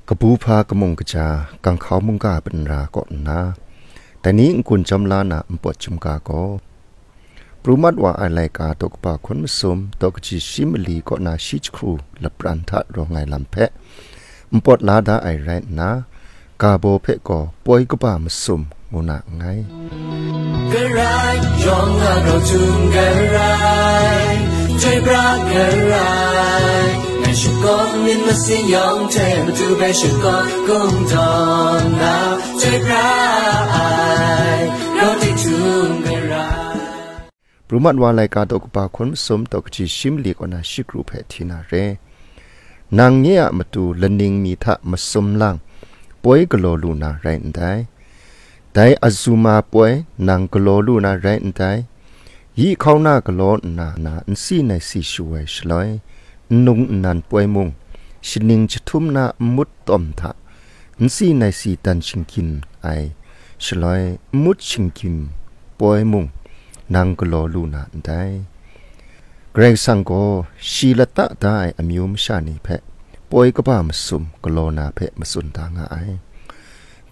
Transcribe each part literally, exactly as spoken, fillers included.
Kabu hpa kamung kaja, ganghkau mungga a banra kaw nna, dai ni n-gun jawm la na npawt chyum ga gaw, pru mat wa ai laika daw kaba hkun masum, daw kaji shi mali kaw na shi jahkru lapran hta rawng ai lam hpe npawt la da ai rai nna, ga baw hpe gaw poi kaba masum ngu na nngai. Karai, yawng a grau htum karai, chyoi pra karai, ngai shakawn myit masin yawng hte matu bai shakawn kungdawn na, chyoi pra ai, grau tik htum karai. Pru mat wa laika daw kaba hkun masum, daw kaji shi mali kaw na shi kru hpe hti na re. Nang nye a matu laning mi hta masum lang poi galaw lu na rai ndai. Dai azuma poi nang galaw lu na rai ndai. Yi hkauna galaw nna na nsi naisi shu ai shaloi, nlung nnan poi mung, shaning jahtum na nmut tawm hta, nsi naisi dan shinggyim ai shaloi, nmut shinggyim poi mung, nang galaw lu na ndai. Karai Kasang gaw shi lata da ai amyu masha ni hpe poi kaba masum galaw na hpe matsun da nga ai.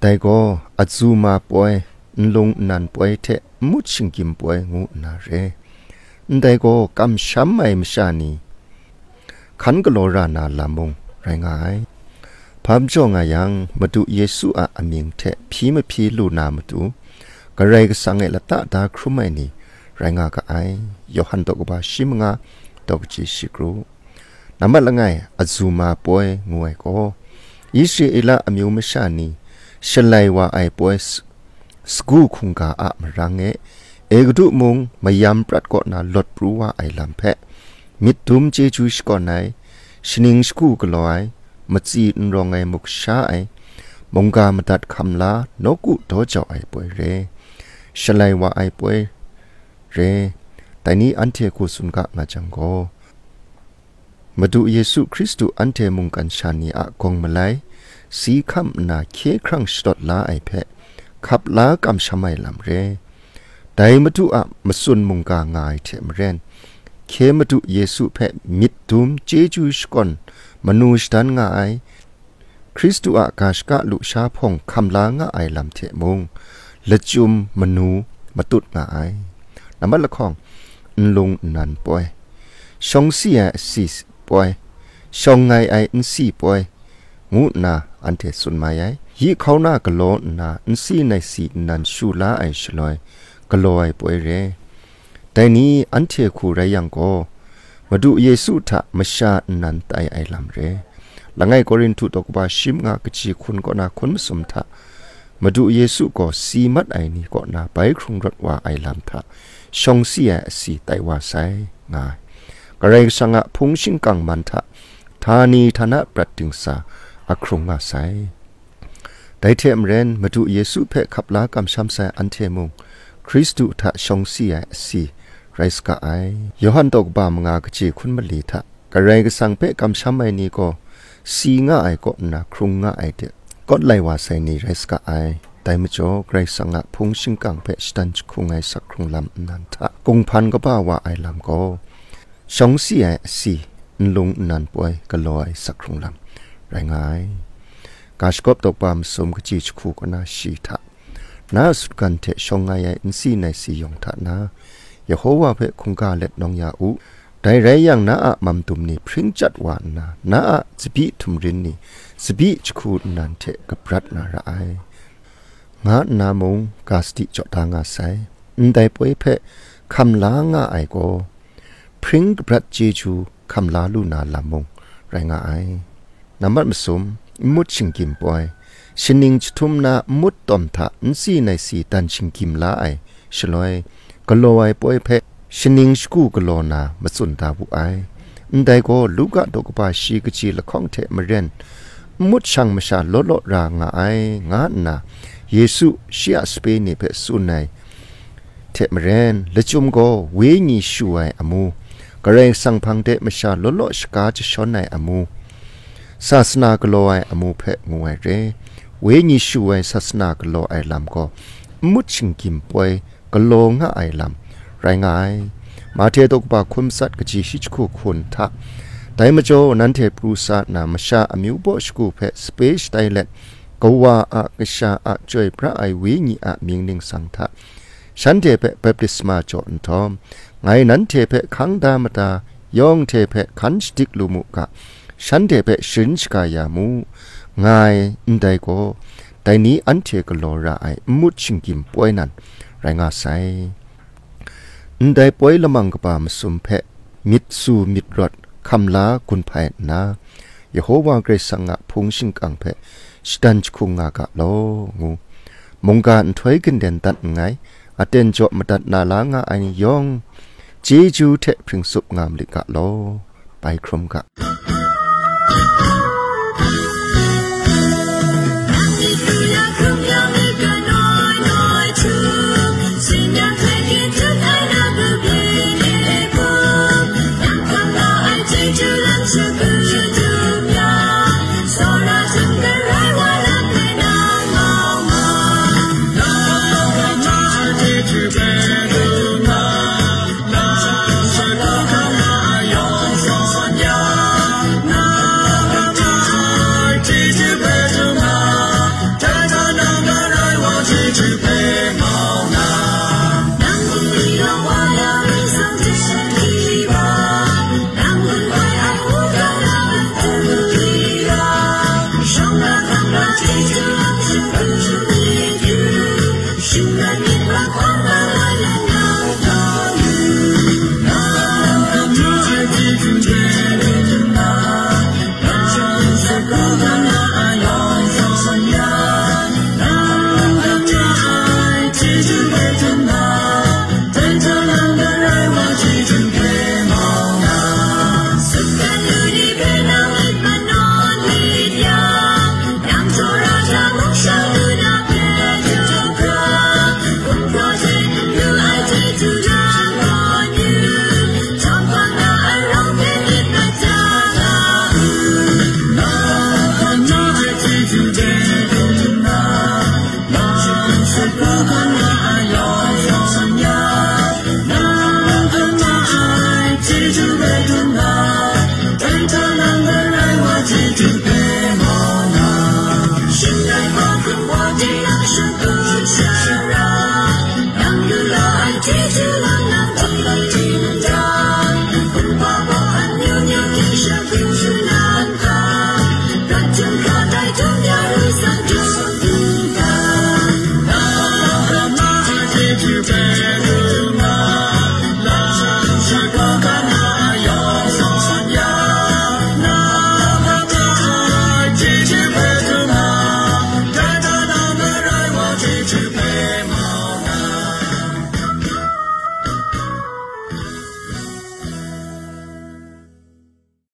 Dai gaw, azuma poi, nlung nnan poi hte nmut shinggyim poi ngu nna re. Ndai gaw, kamsham ai masha ni hkan galaw ra na lam mung rai nga ai. Hpa majaw nga yang, Madu Yesu a amying hte hpyi mahpyi lu na matu, Karai Kasang e lata da hkrum ai ni rai nga ga ai. Yawhan daw kaba shi manga, daw kaji shi kru. Nambat langai, azuma poi ngu ai gaw, Israela amyu masha ni shalai wa ai poi s-, sagu hkungga a marang e, Egutu mung mayam prat kaw na lawt pru wa ai lam hpe, myit dum chyeju shakawn ai, shaning shagu galaw ai, matsi n rawng ai muk sha ai, mungga madat hkam la nawku daw jau ai poi re, shalai wa ai poi re, dai ni anhte hku tsun ga nga jang gaw, Madu Yesu Hkristu anhte mungkan sha ni a gawng malai, si hkam nna hkye hkrang shadawt la ai hpe, hkap la kamsham ai lam re. Dai Madu a matsun mungga nga ai hte maren, hkye Madu Yesu hpe myit dum chyeju shakawn manu shadan nga ai, Hkristu a ga shaka lusha hpawng hkam la nga ai lam hte mung, lachyum manu matut nga ai. Nambat lahkawng, nlung nnan poi, shawng si ai asi poi, shawng ngai ai nsi poi, ngu nna anhte tsun mai ai. Yi hkauna galaw nna nsi naisi nnan shu la ai shaloi, galaw ai poi re. Dai ni anhte hku rai yang gaw, Madu Yesu hta masha nnan tai ai lam re. Langai Korinhtu daw kaba shi manga kaji hkun kaw na hkun masum hta, Madu Yesu gaw si mat ai ni kaw na bai hkrung rawt wa ai lam hta, shawng si ai asi tai wa sai, nga ai. Karai Kasang a hpung shingkang man hta, htani htana prat dingsa a hkrung nga sai. Dai hte maren, Madu Yesu hpe hkap la kamsham sai anhte mung, Hkristu hta shawng si ai asi rai saga ai. Yawhan daw kaba manga kaji hkun mali hta, Karai Kasang hpe kamsham ai ni gaw, si nga ai kaw nna hkrung nga ai de, kawt lai wa sai ni rai saga ai. Dai majaw, Karai Kasang a hpung shingkang hpe shadan jahkung ai sak hkrung lam nnan hta, kunghpan kaba wa ai lam gaw, shawng si ai asi, nlung nnan poi galaw ai sak hkrung lam rai nga ai. Ga shagawp daw kaba masum kaji jahku kaw na shi hta, na a sutgan hte shawng ngai ai nsi naisi yawng hta na, Yehowa hpe hkungga let nawng ya u. Dai rai yang, na a mam dum ni hpring chyat wa nna, na a tsabyi htumrin ni tsabyi jahku nnan hte kabrat na ra ai, nga nna mung ga sadi jaw da nga sai. Ndai poi hpe hkam la nga ai gaw, hpring kabrat chyeju hkam la lu na lam mung rai nga ai. Nambat masum, nmut shinggyim poi, shaning jahtum na nmut tawm hta nsi naisi dan shinggyim la ai shaloi, galaw ai poi hpe shaning shagu galaw na matsun da wu ai. Ndai gaw, Luka daw kaba shi kaji lahkawng hte maren, nmut shang masha law law ra nga ai, nga nna Yesu shi a sape ni hpe tsun ai hte maren, lachyum gaw wenyi shu ai amu, Karai Kasang hpang de masha law law shaga jashawn ai amu, sasana galaw ai amu hpe ngu ai re. Wenyi shu ai sasana galaw ai lam gaw, nmut shinggyim poi galaw nga ai lam rai nga ai. Mahte daw kaba hkun matsat kaji shi jahku hkun hta, Dai majaw, nanhte pru sa nna, masha amyu baw shagu hpe sape shatai let, Kawa a, Kasha a, Chyoi pra ai Wenyi a mying ningsang hta, shanhte hpe baptisma jaw nhtawm, ngai nanhte hpe hkang da mada yawng hte hpe hkan shadik lu mu ga, shanhte hpe sharin shaga ya mu, nga ai, ndai gaw, dai ni anhte galaw ra ai nmut shinggyim poi nan rai nga sai. Ndai poi lamang kaba masum hpe myit su myit rawt hkam la gun hpai nna, Yehowa Karai Kasang a hpung shingkang hpe shadan jahkung nga ga law, ngu. Mungga nhtoi ganden dat nngai, aten jaw madat na la nga ai ni yawng, chyeju hte hpring tsup nga malit ga law, bai hkrum ga.